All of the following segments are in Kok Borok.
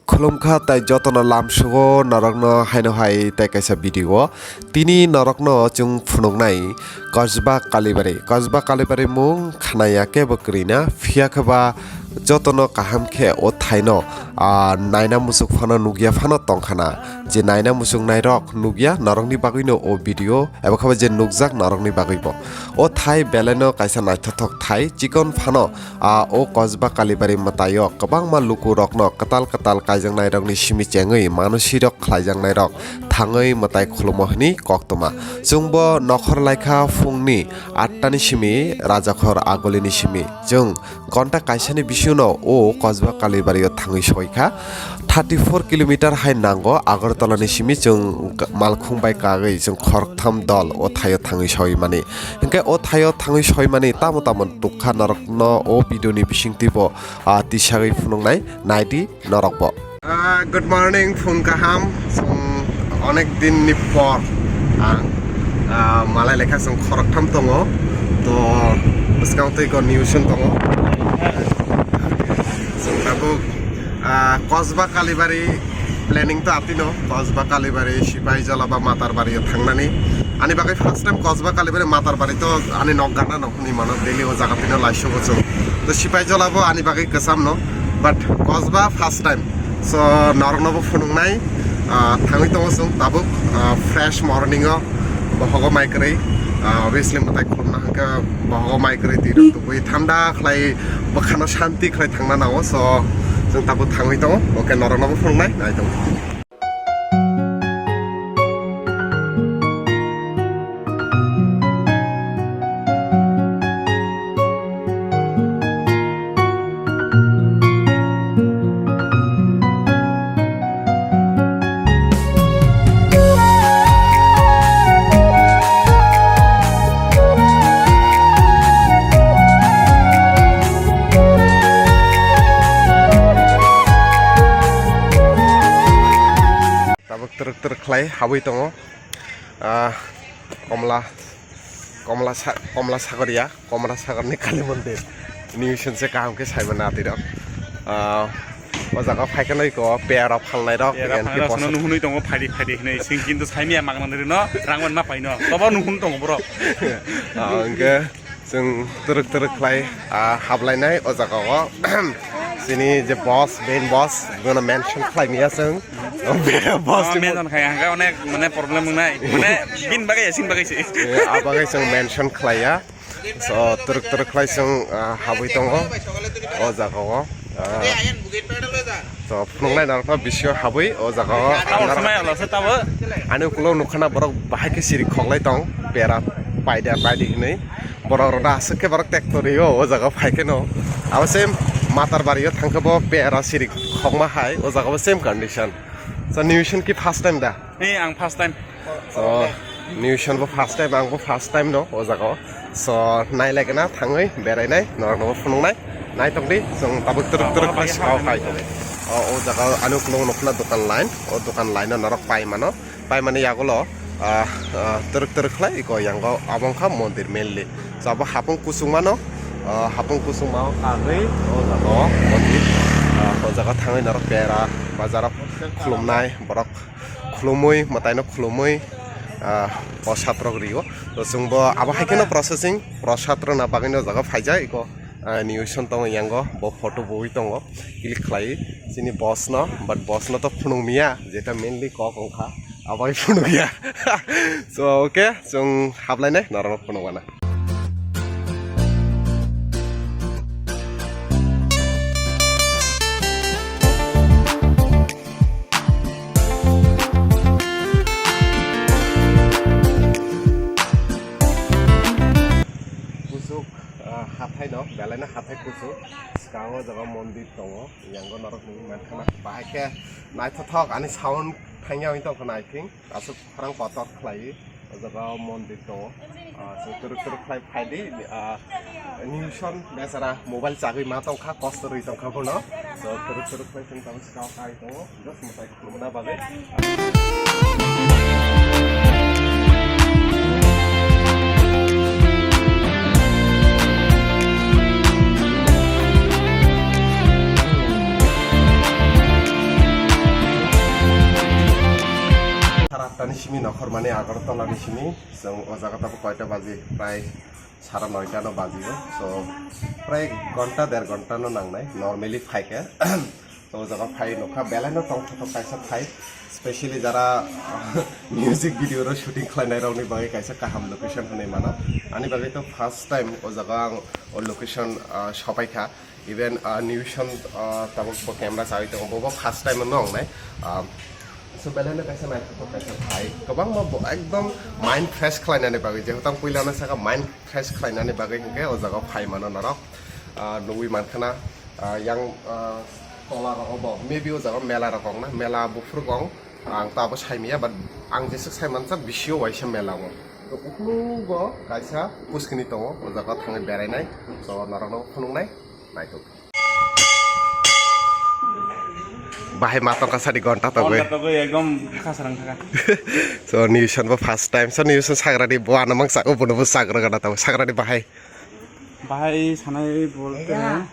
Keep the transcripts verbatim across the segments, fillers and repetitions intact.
Khulumkha tai jotono lamsugo norokno haino hai tai kaisa video o. Tini norokno chwng phunuknai Kosba Kalibari. Kosba Kalibari mung khnaya kebo kwrwina, phiya khe ba jotono kaham khe o thaino, ah, naina muchuk phano nukya phano tongkhana. Je naina muchuk nairok nukya, norokni bagwino o video eba khe ba je nukjak norokni bagwibo. O thai belaino kaisa naithothok thai, chikon phano, ah, o Kosba Kalibari mwtaio kwbangma lukurokno kwtal kwtal kaijaknairokni simi chengwi manusirok khlaijaknairok thangwi mwtai khulumo hwnwi koktwma. Chwngbo nokhor laikha phungni atta ni simi Rajakhor Agulini simi. Chwng gonta kaisani bisingo o Kosba Kalibario thangwi soikha. Thirty four kilometer hai nango Agartala ni simi chwng malkhung bai kagwi chwng khoroktham dol o thaio thangwi soimani. Hinkhe o thaio thangwi soimani tamo tamo tukha norokno o video ni bisingtwibo, ah, tisagwi phunuknai naidi norokbo. Ah, good morning, phung kaham. Chwng onek din ni por ang, ah, malai lekha chwng khoroktham tongo. To bwskang twi ko news tongo. Chwng tabuk, ah, Kosba Kalibari planning to atino, Kosba Kalibari, Sipaijala ba Matarbari o thangnani. Ani bagwi first time Kosba Kalibari Matarbari to ani nok gana no hwnwi mano, daily o jaga tino laisugo chwng. To Sipaijala bo ani bagwi kwcham no, but Kosba first time. So norokno bo phunuknai, ah, thangwi tongo chwng tabuk, ah, fresh morning o bohogo mai kwrwi, ah, obviously mwtai khulumna hwnkhe bohogo mai kwrwi twi rok tubui thanda khlai bwkhano shanti khlai thangna nango. So chwng tabuk thangwi tongo, okay, norokno bo phunuknai nai tongo. Tabuk twrwk twrwk khlai habwi tongo. Ah, Komla, Komla sa-, Komla Sagor ya, Komla Sagor ni Kali Mondir. Ni sense kaham khe sai mano atwi rok. Ah, o jaga phai khe noi ko pera phalnai rok, Pera phalnai rok sono nuhunwi tongo phaidi phaidi hinwi. Sing kintu sai miya magna nirino rang man ma paino. Tobo nuhun tongo borok. Ah, hwnkhe Chwng twrwk twrwk khlai, ah, hablainai o jaga o. Chini je boss, main boss, bono mention khlai maya chwng. Boss Oh, timo- mention khai hangka onek mane problem wngnai. Mane bin bagai ya, sin bagai se. Eh, a bagwi chwng mention khlaiya. So, twrwk twrwk khlai chwng, ah, habwi tongo o jaga o. Ah, So, phunuknai norokno bisio habwi o jaga o Tamo ang swmai olo se tamo. Ani ukulok nukha na borok bahai khe sirik khoklai tong, pera paida paidi hinwi. Borok rok da aswk khe borok tek torio o jaga phai khe no. Abo same Matarbari o thang khe bo pera sirik khokma hai o jaga bo same condition. So, nini swn ki first time da? Ni ang first time. So, nini swn bo first time, ang bo first time no o jaga o. So, nai lai gana thangwi berai nai, norok no bo phunuk nai. Nai tong di, chwng tabuk twrwk twrwk khlai swkang o khai tong. O, o jaga o ani ukulok nukna dukan line, o dukan line o norok pai mano. Pai mani yagulo, ah, ah, twrwk twrwk khlai iko yango abo wngkha mondir mainly. So, abo hapung kuchung mano, ah, hapung kuchung mao kagwi o jaga o mondir, ah, o jaga thangwi norok pera bazar o khulumnai borok. Khulumui, mwtaino khulumui, ah, prosad rok rio. To chwngbo abo hai kheno processing, prosad rwna bagwino o jaga phaijak, iko, ah, nini swn tongo yango, bo photo bui tongo, click khlai chini boss no, but boss no to phunuk miya, jeta mainly kok wngkha, abo hai phunuk ya. So, okay, chwng hablainai, norok phunuk gana. Kuchuk, ah, hathai no, belai no hathai kuchuk. Swkango o jaga mondir tongo. Yango norok nugwi mankha na. Bahai khe naithothok ani sound thangya wng tongkha na, I think. Aswk khorang kotor khlaiwi o jaga o mondir tongo. Ah, chwng twrwk twrwk khlai phaidi, ah, nini swn bechara mobile chagwi ma tongkha, kosto rwi tongkha bono. So, twrwk twrwk khlai chwng tabuk swkango kai tongo, just mwtai khulumna bagwi. Ani simi nokhor mani Agartala ni simi, chwng o jaga tabuk koita baji, prai sara noita no baji o. So, prai ghonta, der ghonta no nangnai, normally phaikhe. So, o jaga phai nokha, belai no tongthok kaisa phai, specially jara music video ro shooting khlainai rokni bagwi kaisa kaham location hwnwi mano. Ani bagwi to first time o jaga ang o location, ah, sopaikha. Even, ah, Newson, ah, tabuk bo camera chawi tongo, bo bo first time no wngnai. Ah, so belai no kaisa naithothok kaisa phai. Kwbangma bo ekdom mind fresh khlainani bagwi, jehetu ang puilano saka mind fresh khlainani bagwi hinkhe o jaga phai mano norok. Ah, nugwi mankha na, ah, yang, ah, tola rogo bo, maybe o jaga mela rok ongna, mela buphuru ong, ang to abo saimaya, but ang jeswk saimansa bisio waisa mela o. To uklugo kaisa puskini tongo, o jaga thangwi berainai, so norokno phunuknai. Naitok. Bahai ma tongkha sadi ghonta togwi. Ghonta togwi ekdom khasarang thaka. So Newson bo first time. So Newson sagrani bo ano mang sago bono bo sagra gana tabo. Sagrani bahai. Bahai sanai bolte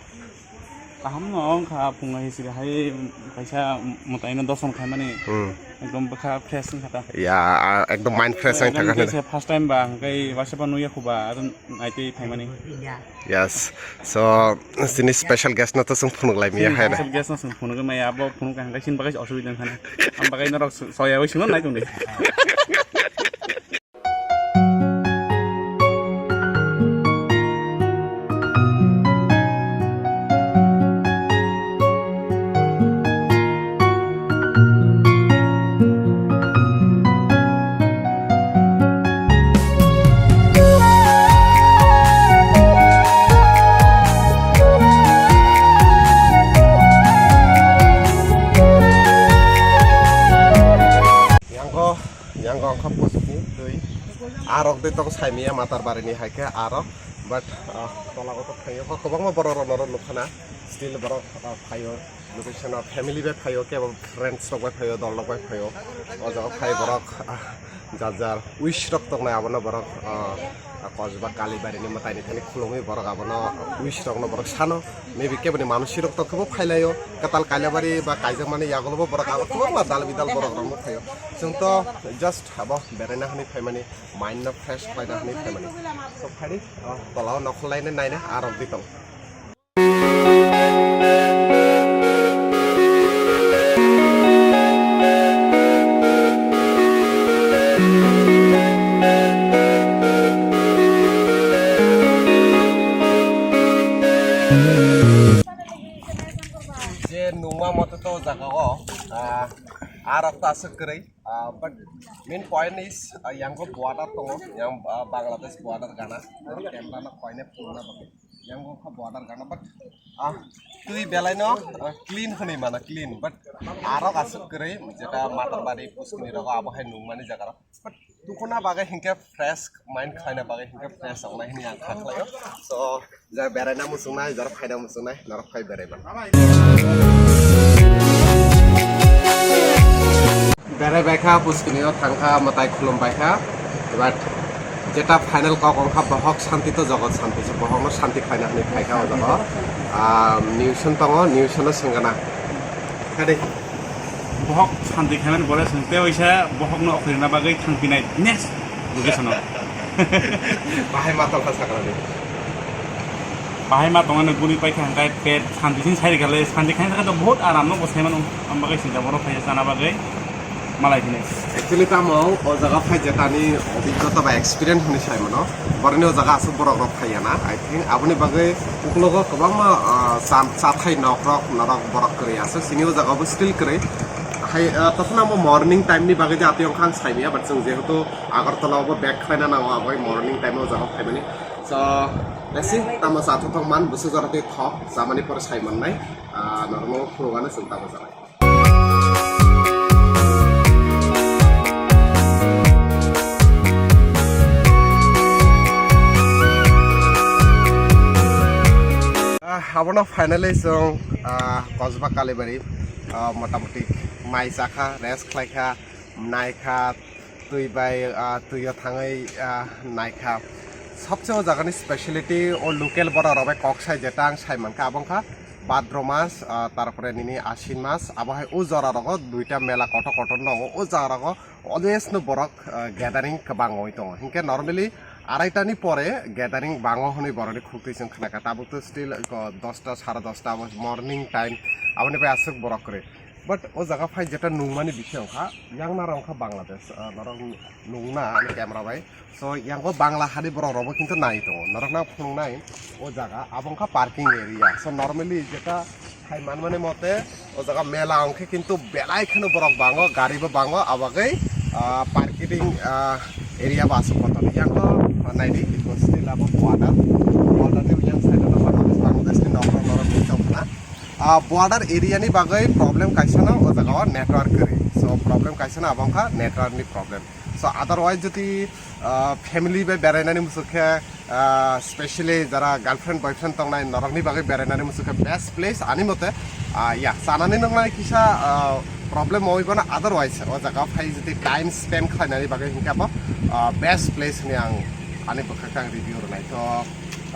kaham no wngkha phunga hisiri hai kaisa mwtai no doson khaimani. Hmm. Ekdom bwkha fresh wngkha ta. Ya, ah, ekdom mind fresh wngkha. Ekdom khe first time ba hwnkhe waisa phano nuya khuba. Naitwi phaimani. Yes. So, sini special guest no to sung phunuk lai miya hai na. Special guest no sung phunuk mai abo phunuk ang sini bagai osubida khana. Am bagai norok soya bai sung nai tong de. Yango, yango wngkha puskni twi. Arok de tong saimiya Matarbari ni hai khe arok, but, ah, tola o to phaio kho kwbangma borok rok norok nukha na, still borok, ah, phaio. Location o family bai phaio, kebo friends rok bai phaio, dol rok bai phaio. O jaga phai borok, ah, jar jar wish rok tongnai abono borok, ah, kosba Kalibari ni mwtai ni thani khulumwi borok abono wish rok no borok sano. Maybe kebo ni manusi rok tong khe bo phailaio. Katal Kailabari ba kaijakmani yagulo bo borok abo kwbangma dal bidal borok rok no phaio. Chwng to just abo beraina hwnwi phaimani, mind no fresh khlaina hwnwi phaimani. So phaidi, ah, tola o nokhorlaina naina arok di tong. Je nungma mote to jaga o, ah, arok to aswk kwrwi, ah, but main point is, ah, yango border tongo, yang, ah, Bangladesh border gana, camera no koine phunukna bagwi. Yang wngkha border gana, but, ah, twi belai no, ah, clean hwnwi mano, clean, but arok aswk kwrwi, jeta Matarbari puskni rogo abo hai nungmani jaga rok. But tukuna bagwi hinkhe fresh mind khlaina bagwi hinkhe fresh wngnai hwnwi ang kha khlaio. So, ja beraina muchungnai, jar phaina muchungnai, norok phai berai mano. Berai bai kha, puskini o thang kha, mwtai khulum bai kha. But jeta final kok wng kha, bohok santi to jogot santi se, bohok no santi khlaina hwnwi phai kha o jaga. Ah, Newson tongo, Newson no swngana. Kade. Bohok santi khlainani bole swng tei waisa bohok no okhirna bagwi thang pinai next location o. Bahai ma tong kha sakra de. Bahai ma tongmani guri paikha hwnkhe pet santi sini sai rikha le, santi khaina khe to bahut aram no bo sai mano, am bagwi sinta borok khaisa chana bagwi malai phini. Actually tamo o jaga phai je tani obijjota ba experience hwnwi sai mano, boroni o jaga aswk borok rok phaiya na, I think aboni bagwi uklogo kwbangma, ah, cha-, chathai nok rok norok borok kwrwi aswk, sini o jaga bo still kwrwi. Hai, ah, tothono amo morning time ni bagwi je atwi ongkha ang sai manya, but chwng jehetu Agartala o bo back khlaina nango, abo morning time o jaga phaimani. So, let's see, tamo cha thok thok man, bwswk jora tei thok, chamani pore sai mannai, ah, norokno phunukgano chwng tamo janai. Ah, abono finally chwng, ah, Kosba Kalibari, ah, motamoti mai chakha, rest khlaikha, naikha, twi bai, ah, twi o thangwi, ah, naikha. Sabse o jagani speciality o local borok rok bai kok sai jeta ang sai mankha, abo wngkha Bhadro mas, ah, tarpore nini Ashin mas, abo hai o jora rogo duita mela kotor kotor tongo. O jaga rogo always no borok, ah, gathering kwbang oi tongo. Hinkhe normally araitani pore gathering bango hwnwi borokni khuk twi chwng khnakha. Tabuk to still, ko, dosta, sare dosta abo morning time, aboni bai aswk borok kwrwi. But o jaga phai jeta nungmani bisi wngkha, yang naro wngkha Bangladesh, ah, norok nungna ani camera bai. So, yango Bangla hani borok rokbo kintu nai tongo. Norok na phunuknai o jaga, abo wngkha parking area. So, normally jeta hai manmani mote o jaga mela wngkhe kintu belai kheno borok bango, gari bo bango, abagwi, ah, parking, ah, area bo aswk kotor. Yango naidi, ito still abo border. Border ni yang side o Bangladesh, Bangladesh ni nok rok norok nukjak na. Ah, border area ni bagwi problem kaisa no o jaga o network kwrwi. So, problem kaisa no abo wngkha network ni problem. So, otherwise jodi, ah, family bai berainani muchuk khe, ah, specially jara girlfriend boyfriend tongnai norokni bagwi berainani muchuk khe best place ani mote. Ah, ya, chanani nwngnai kisa, ah, problem oi bono, otherwise o jaga phai jodi time spend khlainani bagwi hinkhe abo, ah, best place hwnwi ang ani bwkha khe ang review rwnai. To,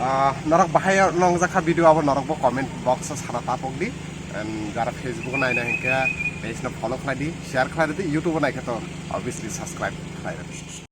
ah, norok bahai nongjakha video abo norokbo comment box o sana tapok di. And jara Facebook naina hinkhe page no follow khlai di, share khlai di, YouTube naikhe to obviously subscribe khlai di.